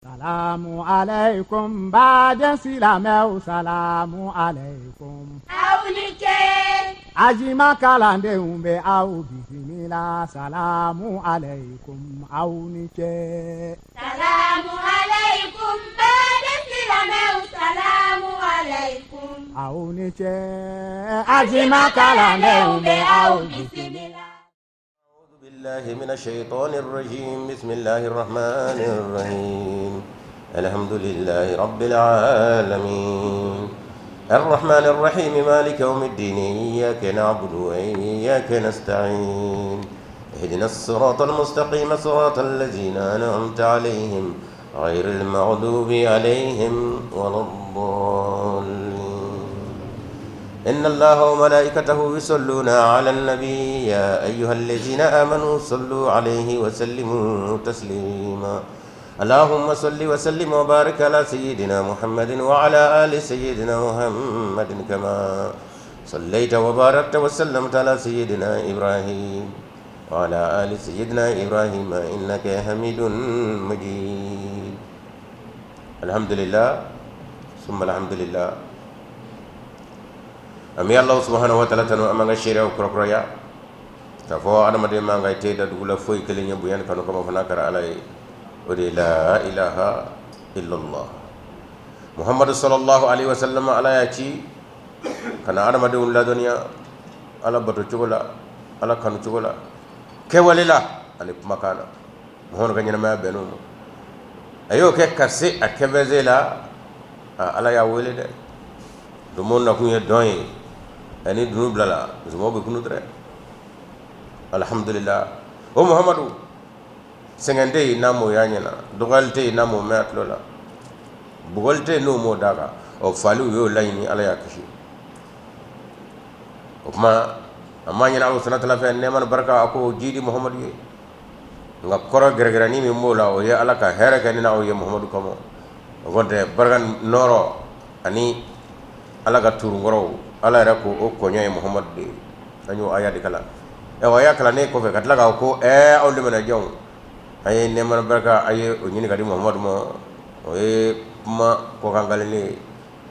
Salamu alaikum baden silamɛw salamu alaikum. Aw ni ce. Ajima kalandenw bɛ aw bisimila salamu alaikum aw ni ce. Salamu alaikum baden silamɛw salamu alaikum. Aw ni ce. Ajima kalandenw bɛ aw bisimila. أعوذ بالله من الشيطان الرجيم بسم الله الرحمن الرحيم الحمد لله رب العالمين الرحمن الرحيم مالك يوم الدين إياك نعبد وإياك نستعين اهدنا الصراط المستقيم صراط الذين أنعمت عليهم غير المغضوب عليهم ولا الضالين إن الله وملائكته يصلون على النبي يا أيها الذين آمنوا صلوا عليه وسلموا تسليما اللهم صل وسلم وبارك على سيدنا محمد وعلى آل سيدنا محمد كما صليت وباركت وسلمت على سيدنا إبراهيم وعلى آل سيدنا إبراهيم إنك حميد مجيد الحمد لله ثم الحمد لله an bɛ Alahu subahana wa taala tanu an b'an ka seereyaw kurakuraya k'a fɔ adamaden man kan tɛ da dugu la foyi kelen ye bonya ni kanu kama fo n'a kɛra Ala ye o de ye la ilaha illallah Muhamadu sallallahu alaihi wasallam Ala y'a ci ka na adamadenw ladɔnniya Ala bato cogo la Ala kanu cogo la kɛwale la ani kumakan na Muhamadu ka ɲɛnamaya bɛnn'o ma a y'o kɛ ka se a kɛfɛsen la Ala y'a wele dɛ Donbon nakun ye dɔn ye ani dunun bilala zɔmɔ bɛ kunun dɛ alihamdulila o muhamadu sɛgɛn tɛ yen n'a m'o y'a ɲɛ na dɔgɔyali tɛ yen n'a m'o mɛn a tulo la bugɔli tɛ yen n'o m'o d'a kan ɔ faliw y'o laɲini ala y'a kisi o tuma an b'a ɲini Ala subahana taala fɛ nɛɛma ni barika a k'o jidi muhamadu ye nka kɔrɔ gɛrɛgɛrɛnin min b'o la o ye ala ka hɛrɛ kɛ ne n'aw ye muhamadu kama o kɔni tɛ barika nɔɔrɔ ani ala ka turunkɔrɔw ala yɛrɛ ko o kɔɲɔ ye muhamadu de ye an y'o aya de kalan o aya kalannen kɔfɛ ka tila k'a ko ɛɛ aw limanajanw a ye nɛɛma barika a ye o ɲini ka di muhamadu ma o ye kuma kɔkankalen ye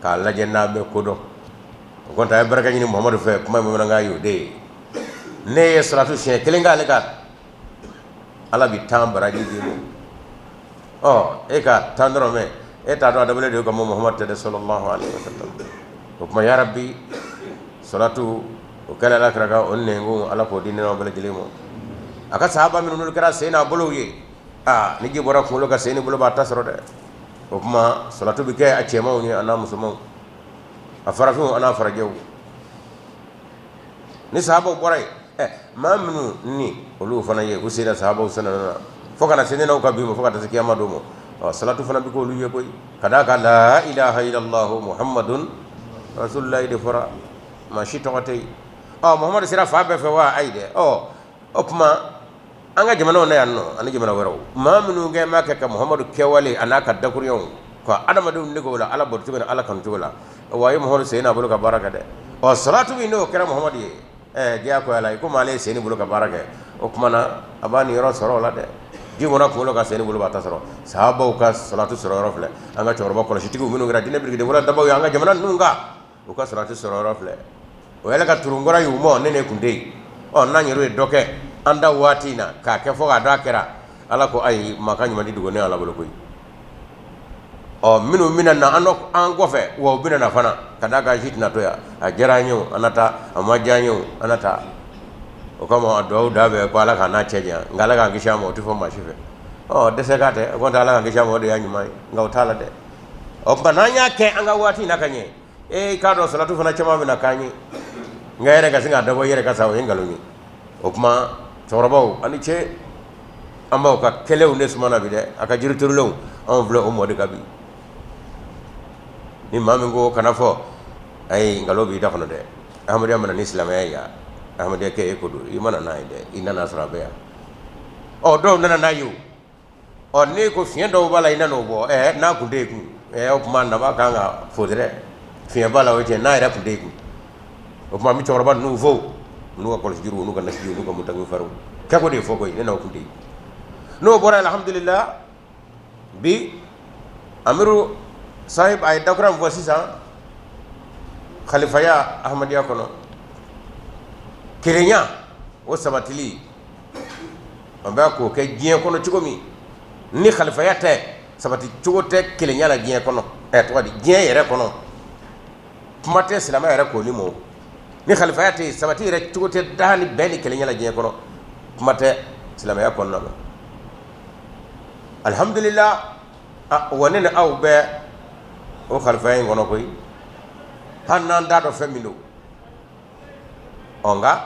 k'a lajɛ n'a bɛ ko dɔn o kɔni tɛ a ye barika ɲini muhamadu fɛ kuma in bamanankan y'o de ye ne ye salatu siɲɛ kelen k'ale kan ala bɛ 10 baraji d'i ma ɔ e ka 10 dɔrɔn mɛn e t'a dɔn a dabɔlen de kama muhamadu tɛ dɛ sallallahu alaihi wasallam o tuma ya rabbi salatu o kɛlen ala kira kan o nɛnkun ala k'o di ne n'aw bɛɛ lajɛlen ma a ka sahaba minnu n'olu kɛra sen n'a bolow ye aa ni ji bɔra kunkolo kan sen ni bolo b'a ta sɔrɔ dɛ o tuma salatu bɛ kɛ a cɛmanw ye a n'a musomanw a farafinw a n'a farajɛw ni sahabaw bɔra yen ɛ maa minnu ni olu fana ye u sera sahabaw sɛnɛ na fo ka na se ne n'aw ka bi ma fo ka taa se kiyama don ma ɔ salatu fana bɛ k'olu ye koyi ka d'a kan la ilaha illallah muhammadun rasulullahi de fɔra maa si tɔgɔ tɛ yen ɔ muhammadu sera fan bɛɛ fɛ wa ayi dɛ ɔ o tuma an ka jamanaw na yan nɔ ani jamana wɛrɛw maa minnu kɛ b'a kɛ ka muhamadu kɛwale a n'a ka dakuruɲɛw ka adamadenw dege o la ala bato cogo ni ala kanu cogo la wa a ye muhamadu sen n'a bolo ka baara kɛ dɛ ɔ salatu min n'o kɛra muhamadu ye ɛɛ diyagoya la i komi ale ye sen ni bolo ka baara kɛ o tuma na a b'a niyɔrɔ sɔrɔ o la dɛ ji bɔra kunkolo kan sen ni bolo b'a ta sɔrɔ sahabaw ka salatu sɔrɔ yɔrɔ filɛ an ka cɛkɔrɔba kɔlɔsitigiw minnu kɛra diinɛ birikiden fɔlɔ dabaw ye an ka jamana ninnu kan u ka salatu sɔrɔ yɔrɔ filɛ o yɛlɛ ka turunkɔrɔ y'u mɔ ne ne kun tɛ yen ɔ n'an yɛrɛ ye dɔ kɛ an da waati in na k'a kɛ fo k'a dɔn a kɛra ala ko ayi maa ka ɲuman di dogo ne ala bolo koyi ɔ minnu bɛna na an kɔfɛ wa u bɛna na fana ka d'a kan si tɛna to yan a diyara an ye o an na taa a ma diya an ye o an na taa o kama a dugawu da bɛɛ ko ala k'an n'a cɛ janya nka ala k'an kisi a ma o tɛ fɔ maa si fɛ ɔ dɛsɛ k'a tɛ o kɔni tɛ ala k'an kisi a ma o de y'a ɲuman ye nka o t'a la dɛ ɔ tuma n'an y'a kɛ an ka waati in na ka ɲɛ ee k'a dɔn salatu fana caman bɛna k'an ye nka yɛrɛ ka sin k'a dabɔ i yɛrɛ ka sa o ye nkalon ye o tuma cɛkɔrɔbaw a ni ce an b'aw ka kɛlɛw ne suma na bi dɛ a ka jiri turulenw anw filɛ o mɔ de kan bi ni maa min ko kana fɔ ayi nkalon b'i da kɔnɔ dɛ ahmadenya ma na ni silamɛya ye yan ahmadenya kɛ e ko don i ma na n'a ye dɛ i nana sɔrɔ a bɛ yan ɔ dɔw nana n'a ye o ɔ n'e ko fiɲɛ dɔw b'a la i nan'o bɔ ɛ n'a kun tɛ yen kun ɛ o tuma naba kan ka fo dɛ fiɲɛ b'a la o ye tiɲɛ n'a yɛrɛ kun tɛ yen kun o tuma n bɛ cɛkɔrɔba ninnu fo n'u ka kɔlɔsi juruw n'u ka nasijiw n'u ka mutankifariw kɛko de ye fɔ koyi ne n'aw kun tɛ yen n'o bɔra alhamdulillah bi Amiru sahib a ye dakura min fɔ sisan khalifaya ahmadiyya kɔnɔ, kelenya o sabatili, an bɛ k'o kɛ diɲɛ kɔnɔ cogo min, ni khalifaya tɛ, sabati cogo tɛ kelenya la diɲɛ kɔnɔ, ɛ tɔgɔ di, diɲɛ yɛrɛ kɔnɔ, kuma tɛ silamɛ yɛrɛ k'o ni mɔ. Ni khalifaya tɛ yen, sabati yɛrɛ cogo tɛ daha ni bɛn ni kelenya la diɲɛ kɔnɔ, kuma tɛ silamɛya kɔnɔna na. Alihamdulila, wa ne ni aw bɛ o khalifaya in kɔnɔ koyi, hali n'an t'a dɔn fɛn min don. Ɔ nka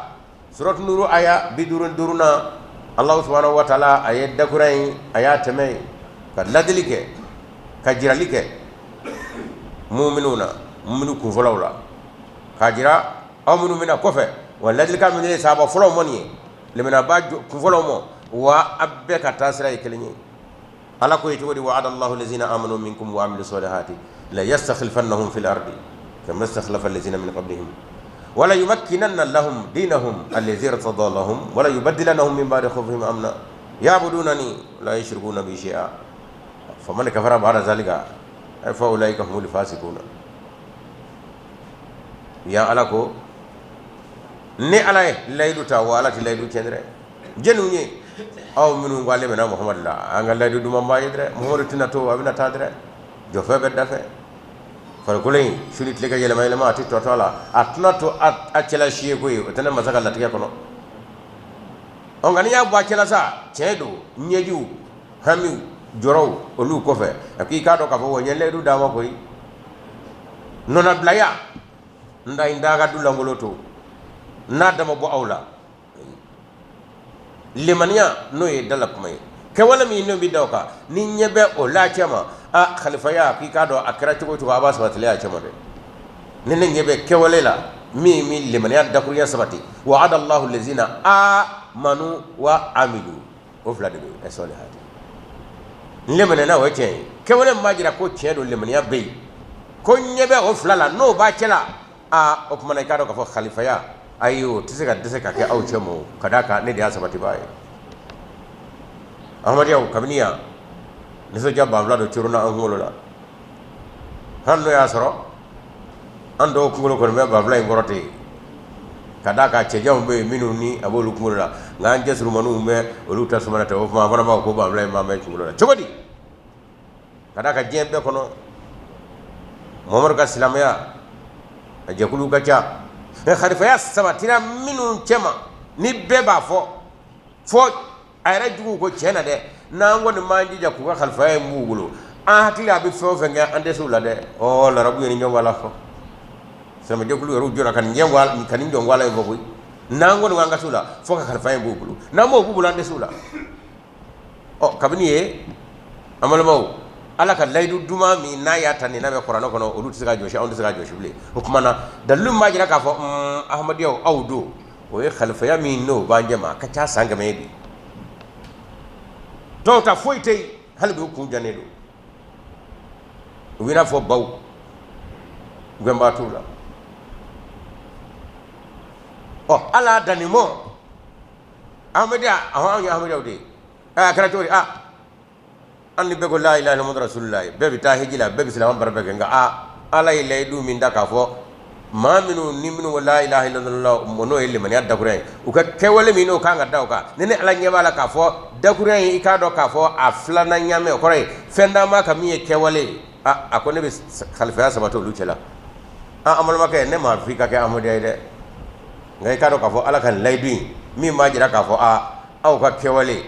suratu nuru aya 55 na, Alahu subahanahu wa taala a ye dakura in a y'a tɛmɛ yen ka ladili kɛ, ka jirali kɛ muminuw na, muminu kunfɔlɔw la, k'a jira aw minnu bɛna kɔfɛ. Wa ladilikan min ye sahaba fɔlɔw ma nin ye, limaniyabaa kunfɔlɔw ma, wa a bɛɛ ka taa sira ye kelen ye. Ala ko ye cogo di? Wa'ada Allahu lazina amanu minkum wa amilu salihati la yastakhlifannahum fil ardi kama istakhlafa lazina min qablihim wala yumakkinanna lahum dinahum allazi irtada lahum wala yubaddilannahum min ba'di khawfihim amna ya'budunani la yushrikuna bi shay'a faman kafara ba'da zalika fa ulaika humul fasiquna. Ya Ala ko ni Ala ye layidu ta, wa Ala tɛ layidu tiɲɛ dɛ. Jɛnniw ye aw minnu k'ale bɛna Muhamadu la, an ka layidu duman b'a ye dɛ. Muhamadu tɛna to, a bɛna taa dɛ. Jɔfɛn bɛ dafɛ farikolo in su ni tile ka yɛlɛma yɛlɛma, a tɛ tɔ to a la, a tɛna to a cɛla si ye koyi, o tɛ ne masa ka latigɛ kɔnɔ. Ɔ nka n'i y'a bɔ a cɛla sa, tiɲɛ don, ɲɛjiw, hamiw, jɔrɔw, olu kɔfɛ, a k'i k'a dɔn k'a fɔ wa n ye layidu d'a ma koyi, nɔnabilaya n da n da ka du lankolon to n'a dama bɔ aw la. Limaniya n'o ye dala kuma ye, kɛwale min n'o bɛ da o kan, ni ɲɛ bɛ o la cɛ ma, a khalifaya k'i k'a dɔn a kɛra cogo o cogo, a b'a sabatilen a cɛ ma dɛ. Ni ne ɲɛ bɛ kɛwale la min bɛ limaniya dakurunya sabati, wa'ada Allahu lazina amanu wa amilu, o fila de bɛ salihati. N limaniyana, o ye tiɲɛ ye. Kɛwale min b'a jira ko tiɲɛ don, limaniya bɛ yen, ko ɲɛ bɛ o fila la, n'o b'a cɛ la, aa o tuma na i k'a dɔn k'a fɔ khalifaya, ayi, o tɛ se ka dɛsɛ ka kɛ aw cɛ ma, ka d'a kan ne de y'a sabatibaa ye. Ahmadiyaw, kabini yan nisɔndiya banfula dɔ coronna an kunkolo la, hali n'o y'a sɔrɔ an dɔw kunkolo kɔni bɛ banfula in kɔrɔ ten, ka d'a kan cɛjanw bɛ yen minnu ni a b'olu kunkolo la, nka an cɛ surumaniw bɛ olu ta sumana ten. O tuma an fana b'a fɔ ko banfula in b'an bɛɛ kunkolo la cogo di? Ka d'a kan diɲɛ bɛɛ kɔnɔ, Muhamadu ka silamɛya a jɛkulu ka ca, mɛ khalifaya sabatira minnu cɛma, ni bɛɛ b'a fɔ, fo a yɛrɛ juguw ko tiɲɛ na dɛ, n'an kɔni m'an jija k'u ka khalifaya in b'u bolo, an hakili a bɛ fɛn o fɛn kɛ, an tɛ se u la dɛ. Ɔ larabu ye nin jɔn fɔ, silamɛjɛkulu yɛrɛ jɔra ka nin ka nin jɔn in fɔ koyi, n'an kɔni an ka se u la fo ka kalifa in b'u bolo, n'an m'o b'u bolo, an tɛ se u la. Ɔ kabini ye an balimaw, Ala ka layidu duman min n'a y'a ta nin n'a bɛ kuranɛ kɔnɔ, olu tɛ se ka jɔsi, anw tɛ se ka jɔsi bilen. O tuma na dalilu min b'a jira k'a fɔ ahmadiyaw aw don, o ye khalifaya min n'o b'an jɛ ma, a ka ca san 100 ye bi. Tɔw ta foyi tɛ yen, hali bi u kun jannen don, u b'i n'a fɔ baw gɛnbaa t'u la. Ɔ ala y'a dan nin mɔ ahmadiya, anw ye ahmadiyaw de ye. A kɛra cogo di? A an ni bɛɛ ko la ilaha illallah rasulullah, bɛɛ bɛ taa hiji la, bɛɛ bɛ silamɛ baara bɛɛ kɛ, nka aa Ala ye layidu min da k'a fɔ maa minnu ni minnu ko la ilaha illallah, n'o ye limaniya dakurunya ye, u ka kɛwale min n'o kan ka da o kan, ni ne Ala ɲɛ b'a la k'a fɔ dakurunya in, i k'a dɔn k'a fɔ a filanan ɲamɛ, o kɔrɔ ye fɛn d'a ma ka min ye kɛwale ye, a ko ne bɛ khalifaya sabati olu cɛla. An balimakɛ, ne m'a fɔ i ka kɛ ahmadiya ye dɛ, nka i k'a dɔn k'a fɔ Ala ka layidu in min b'a jira k'a fɔ aa aw ka kɛwale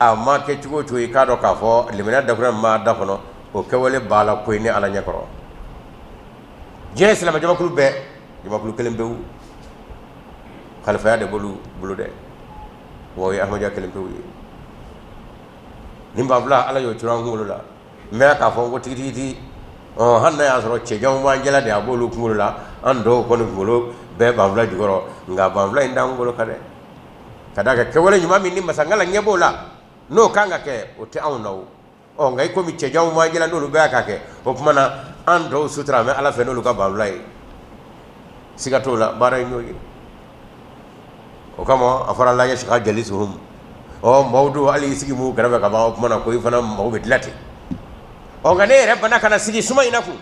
a ma kɛ cogo o cogo, i k'a dɔn k'a fɔ limaniya dakurunya min b'a da kɔnɔ, o kɛwale b'a la koyi ne Ala ɲɛ kɔrɔ. Diɲɛ silamɛ jamakulu bɛɛ, jamakulu kelen pewu, khalifaya de b'olu bolo dɛ, wa o ye ahmadiya kelen pewu ye. Nin banfula Ala y'o turu an kunkolo la, mɛ k'a fɔ ko tigitigi, hali n'a y'a sɔrɔ cɛjanw b'an cɛla de, a b'olu kunkolo la, an dɔw kɔni kunkolo bɛɛ banfula jukɔrɔ, nka banfula in t'an kunkolo kan dɛ, ka d'a kan kɛwale ɲuman min ni masangala ɲɛ b'o la, n'o kan ka kɛ, o tɛ anw na o. Ɔ nka i komi cɛjanw b'an cɛla, n'olu bɛɛ y'a kɛ, o tuma na an dɔw sutura an bɛ Ala fɛ n'olu ka banfula ye, siga t'o la, baara in y'o ye. O kama a fɔra la yashqa jalisuhum, ɔ maaw don hali i sigi m'u kɛrɛfɛ ka ban, o tuma na ko i fana mago bɛ dilan ten. Ɔ, nka ne yɛrɛ banna ka na sigi suma in na kun.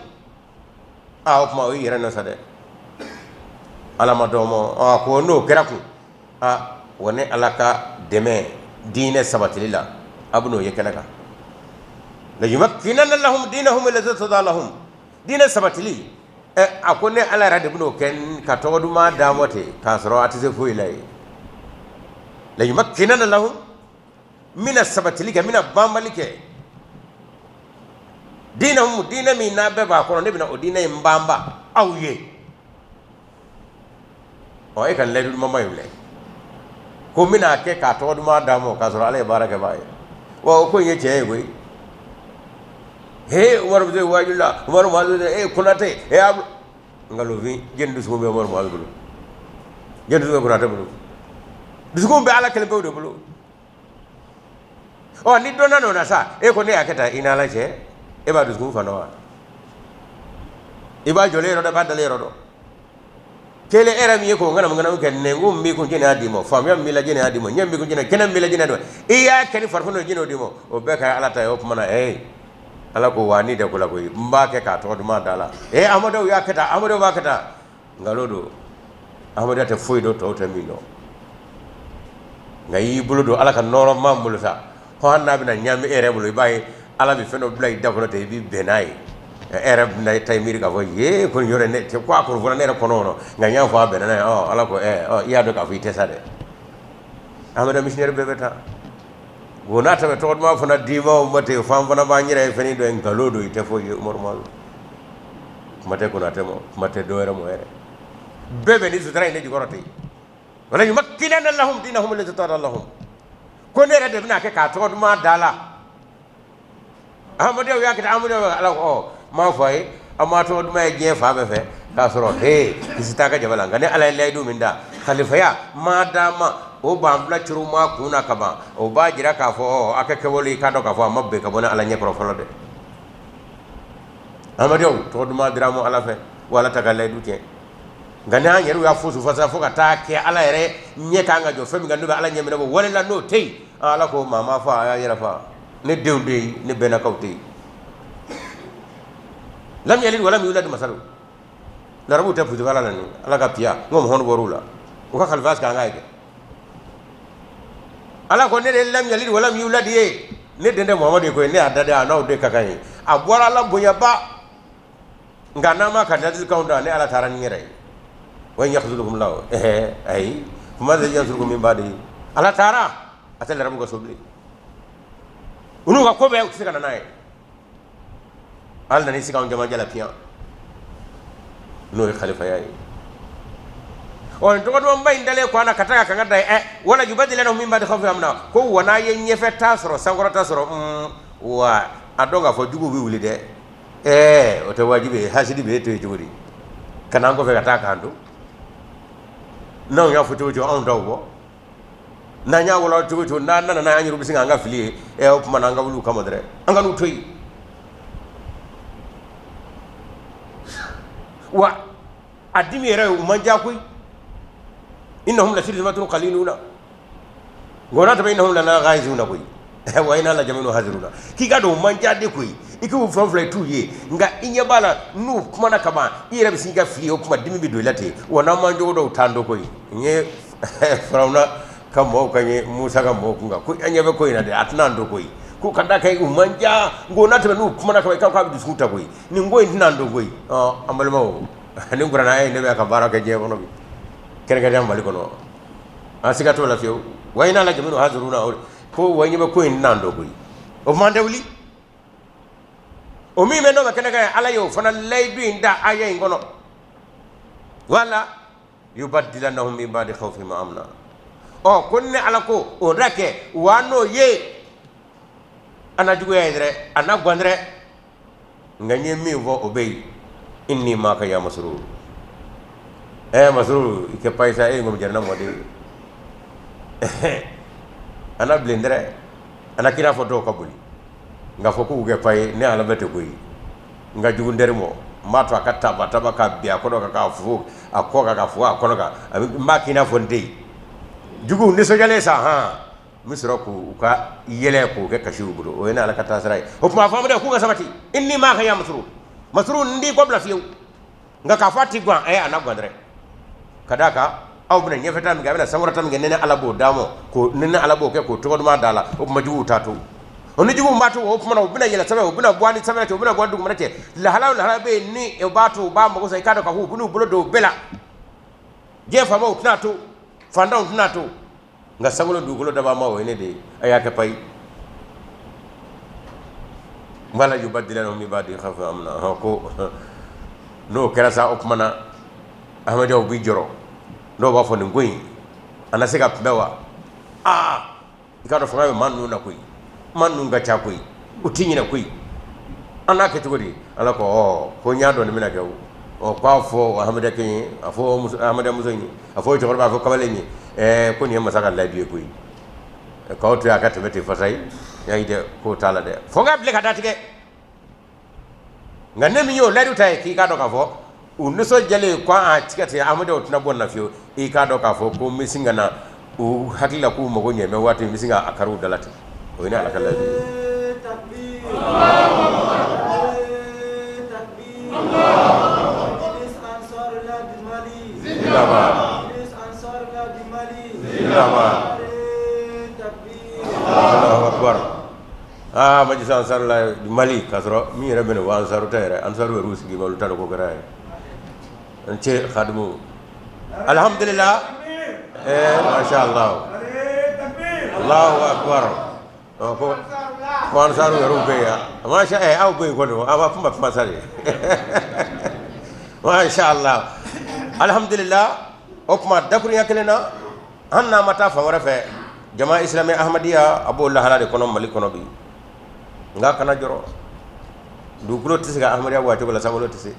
Aa, o tuma o y'i yɛrɛ nɔ sa dɛ. Ala ma dɔn ma. Ɔ, ko n'o kɛra kun, aa, wa ne Ala ka dɛmɛ diinɛ sabatili la, a bɛ n'o ye kɛnɛ kan. Layumakkinanna lahum dinahum allazi irtada lahum. Diinɛ sabatili, ɛ, a ko ne Ala yɛrɛ de bɛn'o kɛ ka tɔgɔ duman d'a ma ten k'a sɔrɔ a tɛ se foyi la ye. Layumakkinanna lahum, n bɛna sabatili kɛ, n bɛna banbali kɛ. Dinahum, diinɛ min n'a bɛɛ b'a kɔnɔ, ne bɛna o diinɛ in banba aw ye. Ɔ, e ka layidu dumanba in filɛ ko n bɛna kɛ k'a tɔgɔ duman d'a ma k'a sɔrɔ Ala ye baara kɛbaa ye. Wa o ko in ye tiɲɛ ye koyi. He, Umaru bɛ se waaju la, Umaru Muazu, e Konate, e Abu nkalonfin. Jɛni dusukun bɛ Umaru Muazu bolo? Jɛni dusukun bɛ Konate bolo? Dusukun bɛ Ala kelen pewu de bolo. Ɔ, ni dɔ nana o la sa, e ko ne y'a kɛ tan, i n'Ala cɛ, e b'a dusukun fan dɔn wa? I b'a jɔlen yɔrɔ dɔn, i b'a dalen yɔrɔ dɔn. Kelen e yɛrɛ min ye k'o ŋanamu ŋanamu kɛ, nɛnkun min b'i kun, jɛni y'a d'i ma? Faamuya min b'i la, jɛni y'a d'i ma? Ɲɛ min b'i kun, jɛni? Kɛnɛ min b'i la, jɛni y'a d'i ma? I y'a kɛ ni farikolo ye, jɛni y'o d'i ma? O bɛɛ ka Ala ta ye. O tuma na, ee, Ala ko wa ni de ko la koyi, n b'a kɛ k'a tɔgɔ duman da la. Ee, Amadu y'a kɛ tan, Amadu b'a kɛ tan, nkalon don. Amadu tɛ foyi dɔn tɔw tɛ min dɔn. Nka i y'i bolo don Ala ka nɔɔrɔ ma bolo sa, ko hali n'a bɛna ɲaami e yɛrɛ bolo, i b'a ye Ala bɛ fɛn dɔ bila i da kɔnɔ ten, i bɛ bɛn n'a ye. E yɛrɛ bɛna i ta i miiri k'a fɔ ye ko nin yɔrɔ in ne cɛ ko a kɔni fɔra ne yɛrɛ kɔnɔ kɔnɔ, nka n y'a fɔ a bɛnna n'a ye. Ɔ, Ala ko ɛ, ɔ, i y'a dɔn k'a fɔ i tɛ sa dɛ. Amadu missionnaire bɛɛ bɛ taa o n'a tɛmɛ tɔgɔ duman fana d'i ma, o ma ten, f'an fana b'an yɛrɛ ye fɛn dɔ ye. Nkalon don, i tɛ foyi ye. Umaru Muazu, kuma tɛ Konatɛ ma, kuma tɛ dɔ wɛrɛ ma yɛrɛ. Bɛɛ bɛ ni sutura in de jukɔrɔ ten. Wala yumakkinanna lahum dinahum allazi irtada lahum. Ko ne yɛrɛ de bɛna kɛ k'a tɔgɔ duman da la. Ahamadenw y'a kɛ tan, ahamadenw y'a Ala ko ɔ, n m'a fɔ a ye, an m'a tɔgɔ duman ye diɲɛ fan bɛɛ fɛ k'a sɔrɔ he kisi t'a ka jama la. Nka ne Ala ye layidu min da khalifaya ma d'a ma, o banfula curu ma kun na ka ban, o b'a jira k'a fɔ ɔ, a ka kɛwale, i k'a dɔn k'a fɔ a ma bɛn ka bɔ ne Ala ɲɛ kɔrɔ fɔlɔ dɛ. Ahamadenw tɔgɔ duman dira ma Ala fɛ, wa Ala ta ka layidu tiɲɛ. Nka n'an yɛrɛ y'a fosu fasa fo ka taa kɛ Ala yɛrɛ ɲɛ kan ka jɔ fɛn min kan, n'o bɛ Ala ɲɛ minɛ bɔ wale la, n'o tɛ yen, Ala ko maa ma fa, a y'a yɛrɛ fa. Ne denw tɛ yen, ne bɛnnakaw tɛ yen. Lam yalid walam yulad masalu larabuw tɛ putukala la ni Ala ka piya n ko Muhamadu bɔr'u la, u ka khalifa sigi an k'a kɛ. Ala ko ne de ye lam yalid walam yulad ye, ne den tɛ Muhamadu ye koyi, ne y'a da de, a n'aw de ka kan ye. A bɔra Ala bonyaba, nka n'a ma ka ladilikanw da, ne Ala taara ni n yɛrɛ ye. Wa in yakhzulukum lahu, ɛhɛ, ayi, faman zalazi yansurukum min ba'dihi. Ala taara, a tɛ larabu ka so bilen, u n'u ka ko bɛɛ, u tɛ se ka na n'a ye. Ala nana i sigi anw jamajɛ la piyan, n'o ye khalifaya ye. Ɔ, nin tɔgɔ dumanba in dalen ko an na ka taa ka kan ka da ye. Ɛ, wala yubadilannahum min ba'di khawfihim amna. Ko wa n'a ye ɲɛfɛ ta sɔrɔ, sankɔrɔta sɔrɔ, wa a dɔn k'a fɔ juguw bɛ wuli dɛ. Ɛɛ, o tɛ wajibi ye. Hasidi bɛ e to yen cogo di ka n'an kɔfɛ ka taa k'an to? N'anw y'a fɔ cogo cogo, anw t'aw bɔ. N'an y'a wala cogo cogo, n'an nana n'an yɛrɛ bɛ se k'an ka fili ye. Ɛ, o tuma na an ka wuli u kama dɛrɛ, an ka n'u to yen. Wa a dimi yɛrɛ ye, u man diya koyi. Innahum la shirzimatun qaliluna, nka n'a tɛmɛ innahum lana ghaizuna koyi, wa inna la jami'un haziruna. K'i ka don, u man diya de koyi. I k'u fɛn fila i t'u ye, nka i ɲɛ b'a la n'u kumana ka ban, i yɛrɛ bɛ sin ka fili ye. O kuma dimi bɛ don i la ten. Wa n'an m'an jogo dɔn, u t'an dɔn koyi. N ye Firawuna ka mɔgɔw ka ye Musa ka mɔgɔw kun kan ko an ɲɛ bɛ ko in na dɛ, a tɛna an dɔn koyi. Ko ka da kan u man diya, nka n'a tɛmɛ n'u kumana ka ban, i k'a bɛ dusukun ta koyi. Nin ko in tɛna an dɔn koyi. Ɔ, an balimaw, ni kuranɛ ye, ne bɛ ka baara kɛ diɲɛ kɔnɔ bi, kɛrɛnkɛrɛnnenya Mali kɔnɔ, an siga t'o la fiyewu. Wa inna la jami'un haziruna. Ko wa ɲɛ bɛ ko in tɛna an dɔn koyi. O kuma tɛ wuli, o min bɛ n'o bɛ kɛnɛ kan, Ala ye o fana layidu in da aya in kɔnɔ. Wala yubadilannahum min ba'di khawfihim amna. Ɔ, ko ne Ala ko o da kɛ wa n'o ye a na juguya ye dɛrɛ, a na gan dɛrɛ. Nka n ye min fɔ, o bɛ yen. Inni ma'aka ya Masrur. Ɛ Masrur, i kɛ payisa e ye ŋɔmi mɔden ye, a na bilen dɛrɛ. A na kira fɔ dɔw ka boli, nka fɔ k'u kɛ pa ye, ne Ala bɛ tɛ koyi. N ka jugu teri mɔ, n b'a to a ka taba taba ka bin a kɔnɔ kan, k'a fo a kɔ kan, ka fo a kɔnɔ kan, n b'a k'i n'a fɔ n tɛ yen. Jugu nisɔndiyalen sa, hɔn. n bɛ sɔrɔ k'u ka yɛlɛ k'o kɛ kasi u bolo. O ye ne Ala ka taasira ye. O tuma a fɔ Ahmadiyya k'u ka sabati. Inni ma'aka ya Masuru, Masuru, n t'i kɔ bila fiyewu. Nka k'a fɔ a ti gan, a na gan dɛrɛ. Ka d'a kan aw bɛna ɲɛfɛta min kɛ, a bɛna sankɔrɔta min kɛ, ne ni Ala b'o d'a ma, ko ne ni Ala b'o kɛ k'o tɔgɔ duman d'a la. O tuma juguw t'a to, o ni juguw b'a to, o tuma na u bɛna yɛlɛ sanfɛ, u bɛna bɔ ni sanfɛ cɛ, u bɛna bɔ dugumana cɛ. Lahala o lahala bɛ yen ni o b'a to u b'a mago sa, i k'a dɔn k'a fɔ u bɛn'u bolo don o bɛɛ la. Diɲɛ faamaw tɛna to, fantanw tɛna to, nka sankolo dugukolo dabaa ma, o ye ne de ye. A y'a kɛ payi wala yubaddilannahum min ba'di khawfihim amna. Ko n'o kɛra sa, o tuma na Ahmadiyyaw b'i jɔrɔ. Dɔw b'a fɔ nin ko in a na se ka kunbɛn wa? Aa, i k'a dɔn fanga bɛ maa ninnu na koyi, maa ninnu ka ca koyi, u tɛ ɲinɛ koyi, an n'a kɛ cogo di? Ala ko ɔ ko n y'a dɔn nin bɛna kɛ. O ɔ k'a fɔ Ahmadiyya ye, a fɔ Ahmadiyya muso ye, a fɔ cɛkɔrɔba, a fɔ kamalen ye, ko nin ye masa ka layidu ye koyi. K'aw to yen a ka tɛmɛ ten fasa ye, y'a ye dɛ, k'o t'a la dɛ, fo n ka bilen ka datigɛ. Nka ne min y'o layidu ta ye, k'i k'a dɔn k'a fɔ u nisɔndiyalen ko a tigɛ tigɛ Ahmadiyyaw tɛna bɔ na fiyewu. I k'a dɔn k'a fɔ ko n bɛ sin ka na u hakili la k'u mago ɲɛ bɛ waati min, n bɛ sin k'a kari u da la ten. O ye ne Ala ka layidu ye. Aa, Majlis Ansarula Mali, k'a sɔrɔ min yɛrɛ bɛ nin fɔ Ansaru tɛ yɛrɛ, Ansaru yɛrɛ sigi olu ta ko kɛra yɛrɛ. N ce Khadimu, alhamdulillah, masha Allah, Allahu akbar. Ko Ansaru yɛrɛ bɛ yan, masha aw bɛ yen kɔni, aw b'a kuma kuma sa de, masha Allah, alhamdulillah. O tuma dakurunya kelen na, an n'an ma taa fan wɛrɛ fɛ, jama islami ahmadiyya a b'o lahala de kɔnɔ Mali kɔnɔ bi. Nka kana jɔrɔ, dugukolo tɛ se ka ahmadiyya bɔ a cogo la, sankolo tɛ se.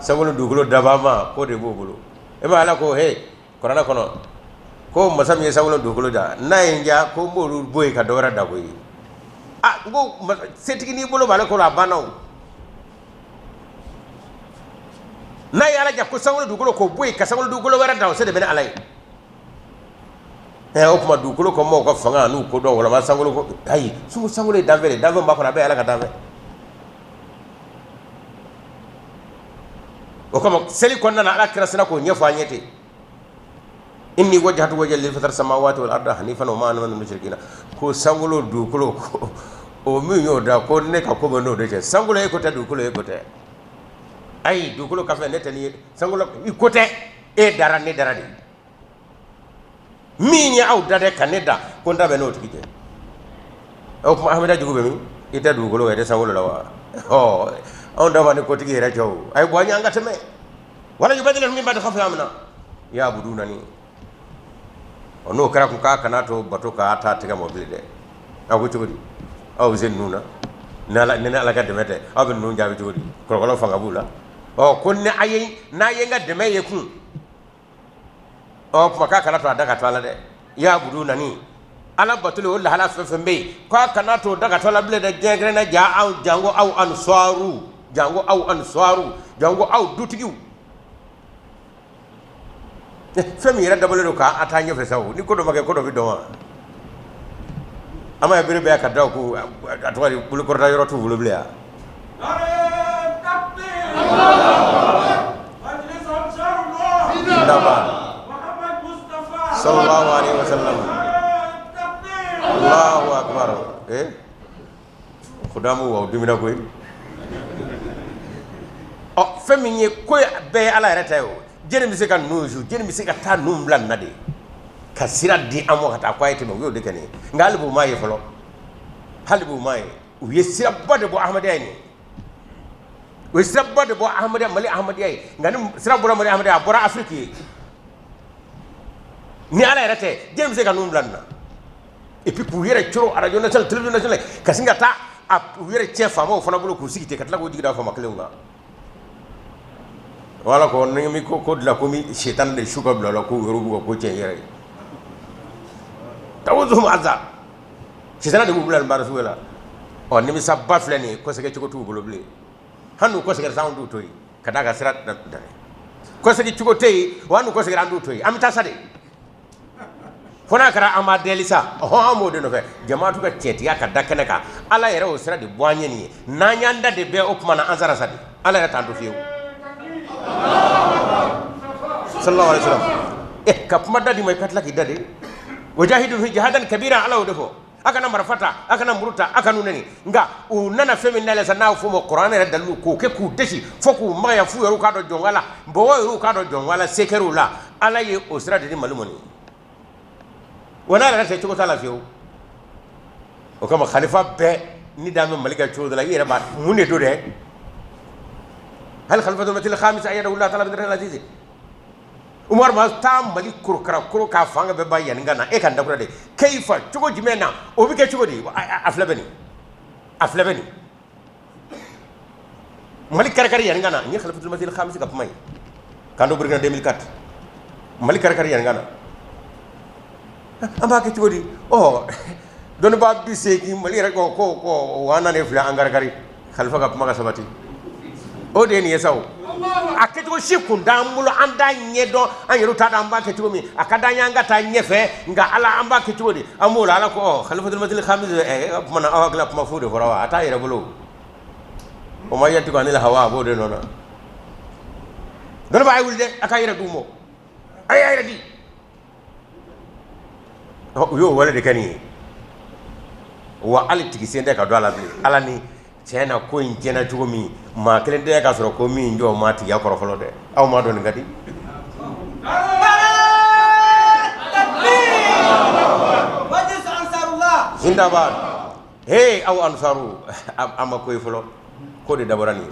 Sankolo dugukolo dabaa ko de b'o bolo. E ma Ala ko he kuranɛ kɔnɔ ko masa min ye sankolo dugukolo da, n'a ye n diya ko n b'olu bɔ yen ka dɔ wɛrɛ da koyi. A n ko setigi n'i bolo b'ale kɔrɔ, a banna o. N'a ye Ala ja ko sankolo dugukolo k'o bɔ yen ka sankolo dugukolo wɛrɛ da, o se de bɛ ne Ala ye. O tuma dugukolo kɔ maaw ka fanga n'u kodɔn walama sankolo ko ayi, sankolo ye danfɛn de, danfɛn b'a kɔnɔ, a bɛɛ ye Ala ka danfɛn. O kama seli kɔnɔna na, Ala kira sina k'o ɲɛfɔ an ye ten: inni wajjahtu wajhiya lillazi fatara samawati wal arda hanifan wa ma ana minal mushrikina. Ko sankolo dugukolo ko o min y'o da, ko ne ka ko bɛ n'o de cɛ. Sankolo e ko tɛ, dugukolo e ko tɛ, ayi, dugukolo ka fɛn ne tɛ nin ye, sankolo i ko tɛ, e dara ne dara de. Min ye aw da dɛ ka ne da, ko n ta bɛ n'o tigi cɛ. O tuma Ahmadiyya jugu bɛ min? I tɛ dugukolo i tɛ sankolo la wa? Ɔ, anw da ni kotigi yɛrɛ cɛ o. A ye bɔ an ɲɛ, an ka tɛmɛ. Wala yubaddilannahum min ba'di khawfihim amna ya'budunani. Ɔ, n'o kɛra kun, k'a kana to bato k'a ta tɛgɛ mɔ bilen dɛ. Aw ko cogo di? Aw bɛ se ninnu na ni Ala ni Ala ka dɛmɛ tɛ, aw bɛ ninnu jaabi cogo di? Kɔlɔkɔlɔ fanga b'u la. Ɔ, ko ni a ye n'a ye n ka dɛmɛ ye kun, ɔ kuma k'a kana to a da ka to a la dɛ. Ya'budunani, Ala batoli o lahala fɛn fɛn bɛ yen, k'a kana to da ka to a la bilen dɛ. Diɲɛ kɛrɛn na ja aw jango aw ansaru, jango aw ansaru, jango aw dutigiw. Fɛn min yɛrɛ dabɔlen don k'a taa ɲɛfɛ sa, o ni ko dɔ ma kɛ, ko dɔ bɛ dɔn wa? An ma ye bere bɛɛ ka da ko a tɔgɔ di, bolokɔrɔta yɔrɔ t'u bolo bilen yan. Sallallahu alaihi wasallam. Allahu akbar. Eh, khudamu wa dimina koyi. Ɔ, fɛn min ye ko bɛɛ ye Ala yɛrɛ ta ye. O jɛni bɛ se ka ninnu su, jɛni bɛ se ka taa ninnu bila nin na de ka sira di an ma ka taa ko a ye tɛmɛ. U y'o de kɛ nin ye, nka hali b'u m'a ye fɔlɔ, hali b'u m'a ye. U ye siraba de bɔ Ahmadiyya ye nin, u ye siraba de bɔ Ahmadiyya, Mali Ahmadiyya ye. Nka ni sira bɔra Mali Ahmadiyya, a bɔra Afiriki ye. Ni Ala yɛrɛ tɛ, jɛni bɛ se ka ninnu bila nin na? Et puis k'u yɛrɛ coro radio nationale, télévision nationale, ka sin ka taa u yɛrɛ tiɲɛ faamaw fana bolo, k'u sigi ten, ka tila k'u jigi da faama kelenw kan. Wala ko ni mi ko ko dilan komi sitani de su ka bila la, k'u yɛrɛ b'u ka ko tiɲɛ yɛrɛ ye. Tawuzuhum azza, sitana de b'u bila nin baara sugu la. Ɔ, nimisaba filɛ nin ye, kɔsegin cogo t'u bolo bilen. Hali n'u kɔseginna sa, anw t'u to yen ka d'a ka sira da dɛ. Kɔsegin cogo tɛ yen wa, hali n'u kɔseginna, an t'u to yen, an bɛ taa sa de. Fo n'a kɛra an b'a deli sa, ɔhɔn, an b'o de nɔfɛ. Jamaatu ka tiɲɛtigiya ka da kɛnɛ kan, Ala yɛrɛ o sira de bɔ an ye nin ye. N'an y'an da de bɛn o tuma na, an sara sa de. Ala yɛrɛ t'an to fiyewu. Sallallahu alaihi wasallam, ka kuma da di ma, i ka tila k'i da de. Wajahidu fi jihadan kabira, Ala y'o de fɔ. A kana marifa ta, a kana muru ta, a kan'u neni. Nka u nana fɛn min dayɛlɛ sa, n'a fɔ o ma kuranɛ yɛrɛ dalilu, k'o kɛ k'u desi fo k'u magaya, f'u yɛrɛw k'a dɔn jɔnwa la, mɔgɔw yɛrɛw k'a dɔn jɔnwa la, se kɛr'u la. Ala ye o sira de di Mali ma nin ye. Wa n'a yɛrɛ tɛ, cogo t'a la fiyewu. O kama khalifa bɛɛ ni dan bɛ Mali kɛ cogo dɔ la, i yɛrɛ b'a mun de don dɛ. Hali khalifatul mahdi khamis ayyadahu Allah ta'ala bi aziz Umar ma taa Mali korokara koro k'a fanga bɛɛ ban yanni ka na e ka dakura de keifa, cogo jumɛn na o bɛ kɛ cogo di? A filɛ bɛ nin, a filɛ bɛ nin Mali kari-kari yanni ka na. N ye khalifatul mahdi khamis ka kuma ye k'an to Burkina 2004. Mali kari-kari yanni ka na, an b'a kɛ cogo di? Ɔ dɔnnibaa 80 Mali yɛrɛ ko ko wa naani filɛ an kari-kari. Khalifa ka kuma ka sabati, o de ye nin ye sa. O a kɛcogo si kun t'an bolo, an t'a ɲɛdɔn, an yɛrɛ t'a dɔn an b'a kɛ cogo min. A ka d'an ye an ka taa ɲɛfɛ, nka Ala, an b'a kɛ cogo di? An b'o la. Ala ko ɔ khalifatul mahdi khamis, ɛ kuma na, aw hakili kuma fu de fɔra wa? A t'a yɛrɛ bolo. O ma yantiku anil hawa, a b'o de nɔ na. Dɔnni b'a ye wuli dɛ, a k'a yɛrɛ d'u ma, a y'a yɛrɛ di. U y'o wale de kɛ nin ye. Wa hali tigi sen tɛ ka don a la bilen. Ala ni tiɲɛ na, ko in tiɲɛna cogo min, maa kelen tɛ ka sɔrɔ ko min jɔ maa tigiya kɔrɔ fɔlɔ dɛ. Aw m'a dɔn nin ka di. Zindabad. He, aw ansaru, an ma ko ye fɔlɔ. Ko de dabɔra nin ye.